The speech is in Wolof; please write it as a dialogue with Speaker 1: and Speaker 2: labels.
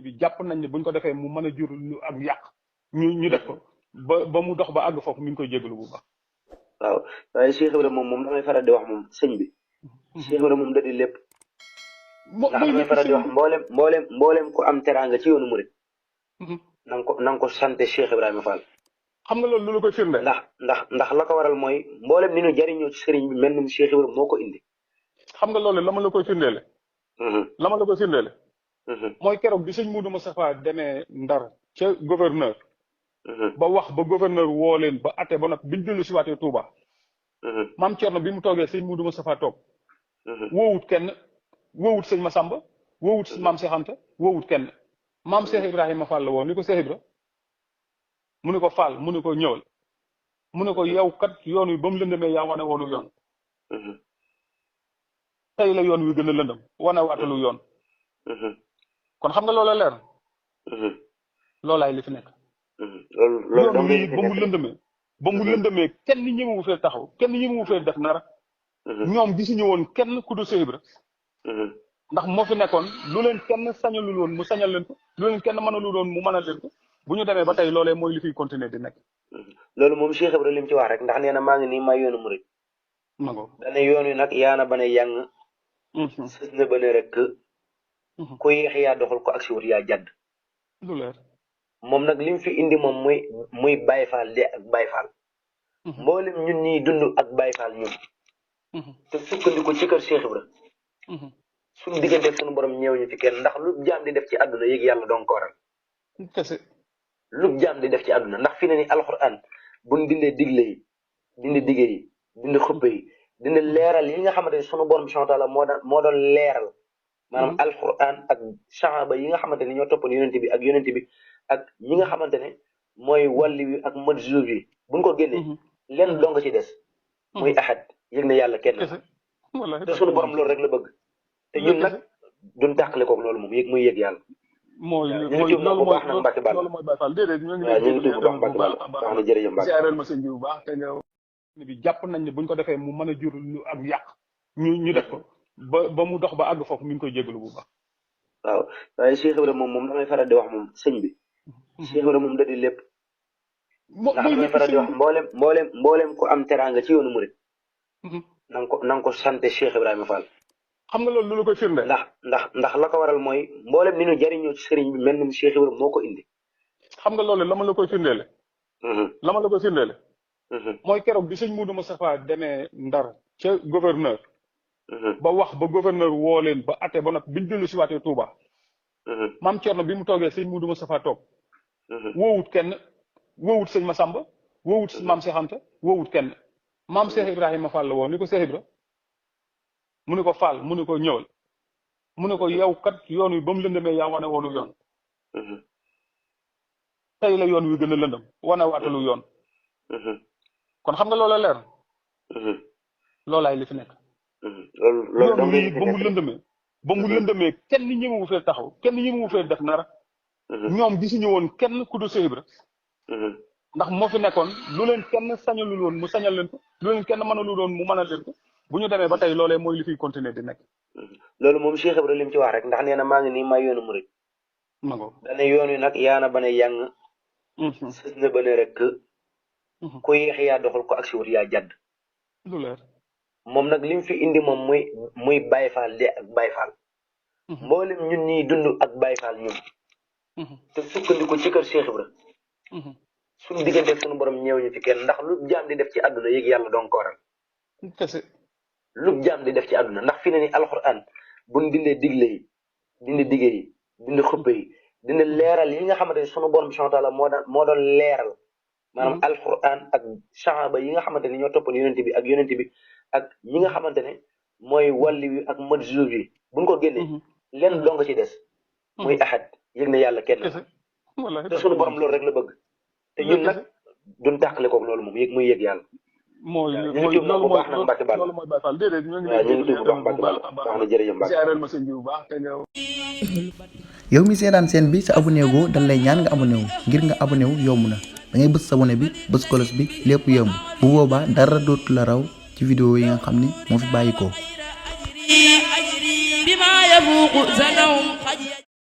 Speaker 1: bi jàpp nañ ne buñ ko defee mu mën a jur lu ak yàq ñu def ko ba mu dox ba àgg foofu mi ngi koy jégalu bu baax.
Speaker 2: waaw waaye Cheikh Ibrahima moom damay faral di wax moom sëñ bi. Cheikh Ibrahima moom da di lépp. ndax damay faral di wax mboolem ku am teraanga ci yoonu murid. na nga ko sant Cheikh Ibrahima Fall.
Speaker 1: xam nga loolu lu la koy firnde.
Speaker 2: ndax la ko waral mooy mboolem ni ñu jariñoo ci sëriñ bi mel ni Cheikh Ibrahima moo ko indi.
Speaker 1: xam nga loolu la ma la koy firndeele. la ma la koy firndeele. mooy keroog bi sëñ Moudou Moustapha demee Ndar ca gouverneur. ba wax ba gouverneur woo leen ba atte ba nag biñ dellu si waatee Touba. maam Thierno bi mu toogee sëñ Moudou Moustapha toog. woowut kenn woowut sëñ Massamba woowut maam Cheikh Anta woowut kenn maam Cheikh Ibrahima Fall la woo ni ko Cheikh Ibra mu ne ko Fall mu ne ko ñëwal mu ne ko yow kat yoon wi ba mu lëndamee yaa wane woonu yoon. tey la yoon wi gën a lëndam wane waatalu yoon. kon xam nga loola leer. loolaay li fi nekk. yoon wi ba mu lëndamee kenn ñemewu fee taxaw kenn ñemewu fee def nara. ñoom gisuñu woon kenn ku du Cheikh Ibra. ndax moo fi nekkoon lu leen kenn sañalul woon mu sañal leen ko lu leen kenn mënalul woon mu mënal leen ko bu ñu demee ba tey loolee mooy li fiy continuer di nekk.
Speaker 2: loolu moom Cheikh Ibra li mu ci wax rek ndax nee na maa ngi nii may yoonu murid. dane yoon wi nag yaana ba ne yàng. sës na ba ne rek. ku yéex yaa doxal ko ak si wut yaa jadd.
Speaker 1: lu leer.
Speaker 2: moom nag li mu fi indi moom muy Baye Fall de ak Baye Fall. mboolem ñun ñiy dund ak Baye Fall ñun. te sukkandiku ci kër Cheikh Ibra. suñu diggante suñu borom ñëw ñu ci kenn ndax lu jaam di def ci àdduna yéeg yàlla doon ko waral.
Speaker 1: kese.
Speaker 2: lu jaam di def ci àdduna ndax fi ne ni alxuraan buñ dindee digle yi dindi dige yi dindi xuppe yi dindi leeral yi nga xamante ni sunu borom subhaanahu wa taala moo doon leeral. maanaam alxuraan ak saxaaba yi nga xamante ni ñoo toppoon yonent bi ak ñi nga xamante ne mooy wàlli wi ak majzuub yi buñ ko génnee. lenn dong ci des. muy ahad yëg na yàlla kenn. te sunu borom loolu rek la bëgg. te ñun nag duñ tàqale koog loolu moom muy yëg yàlla.
Speaker 1: loolu mooy Mbacke Baye Fall déedéet ñu ngi
Speaker 2: tuub bu baax Mbacke Balla wax na jërëjëf Mbacke
Speaker 1: siyaareel ma sëñ bi bu baax te nga bi jàpp nañ ne buñ ko defee mu mën a jur lu ak yàq ñu def ko ba mu dox ba àgg foofu mi ngi koy jégalu bu baax.
Speaker 2: waaw waaye Cheikh Ibrahima moom damay faral di wax moom sëñ bi. Cheikh Ibrahima moom da di lépp. ndax damay faral di wax mboolem ku am teraanga ci yoonu murid. na nga ko sant Cheikh Ibrahima Fall.
Speaker 1: xam nga loolu lu la koy firnde.
Speaker 2: ndax la ko waral mooy mboolem ni ñu jariñoo ci sëriñ bi mel ni Cheikh Ibrahima moo ko indi.
Speaker 1: xam nga loolu la ma la koy firndeele. la ma la koy firndeele. mooy keroog bi sëñ Moudou Moustapha demee Ndar ca gouverneur. ba wax ba gouverneur woo leen ba atte ba nag biñ dellu si waatee Touba. maam Thierno bi mu toogee sëñ Moudou Moustapha toog. woowut kenn woowut sëñ Massamba woowut maam Cheikh Anta woowut kenn maam Cheikh Ibrahima Fall la woo ni ko Cheikh Ibra mu ne ko Fall mu ne ko ñëwal mu ne ko yow kat yoon wi ba mu lëndamee yaa wane woonu yoon. tey la yoon wi gën a lëndam wane waatalu yoon. kon xam nga loola leer. loolaay li fi nekk. yoon wi ba mu lëndamee kenn ñemewu fee taxaw kenn ñemewu fee def nara. ñoom gisuñu woon kenn ku du Cheikh Ibra. ndax moo fi nekkoon lu leen kenn sañalul woon mu sañal leen ko lu leen kenn mënalul woon mu mënal leen ko bu ñu demee ba tey loolee mooy li fiy continuer di nekk.
Speaker 2: loolu moom Cheikh Ibra li mu ci wax rek ndax nee na maa ngi nii may yoonu murid. dane yoon wi nag yaana ba ne yàng. sës na ba ne rek. ku yéex yaa doxal ko ak si wut yaa jadd.
Speaker 1: lu leer.
Speaker 2: moom nag li mu fi indi moom muy Baye Fall de ak Baye Fall. mboolem ñun ñiy dund ak Baye Fall ñun. te sukkandiku ci kër Cheikh Ibra. suñu diggante suñu borom ñëw ñu ci kenn ndax lu jaam di def ci àdduna yéeg yàlla doon ko waral.
Speaker 1: kese.
Speaker 2: lu jaam di def ci àdduna ndax fi ne ni alxuraan buñ dindee digle yi dindi dige yi dindi xuppe yi dindi leeral yi nga xamante ni sunu borom subhaanahu wa taala moo doon leeral. maanaam alxuraan ak saxaaba yi nga xamante ni ñoo toppoon yonent bi ak ñi nga xamante ne mooy wàlli wi ak majzuub yi buñ ko génnee. lenn dong ci des. muy ahad yëg na yàlla kenn. te sunu borom loolu rek la bëgg. te ñun nag duñ tàqale koog loolu moom muy yëg yàlla.
Speaker 1: loolu mooy Mbacke Balla loolu mooy Baye Fall déedéet ñu ngi
Speaker 2: tuub bu baax Mbacke Balla wax na jërëjëf Mbacke
Speaker 1: siyaareel ma sëñ bi bu baax te nga.
Speaker 3: yow mi seetaan seen bi sa abonné goo dañ lay ñaan nga abonné wu ngir nga abonné wu yomb na da ngay bës sa abonné bi bës kolos bi lépp yomb bu boobaa dara dootu la raw ci vidéo yi nga xam ni moo fi bàyyi ko.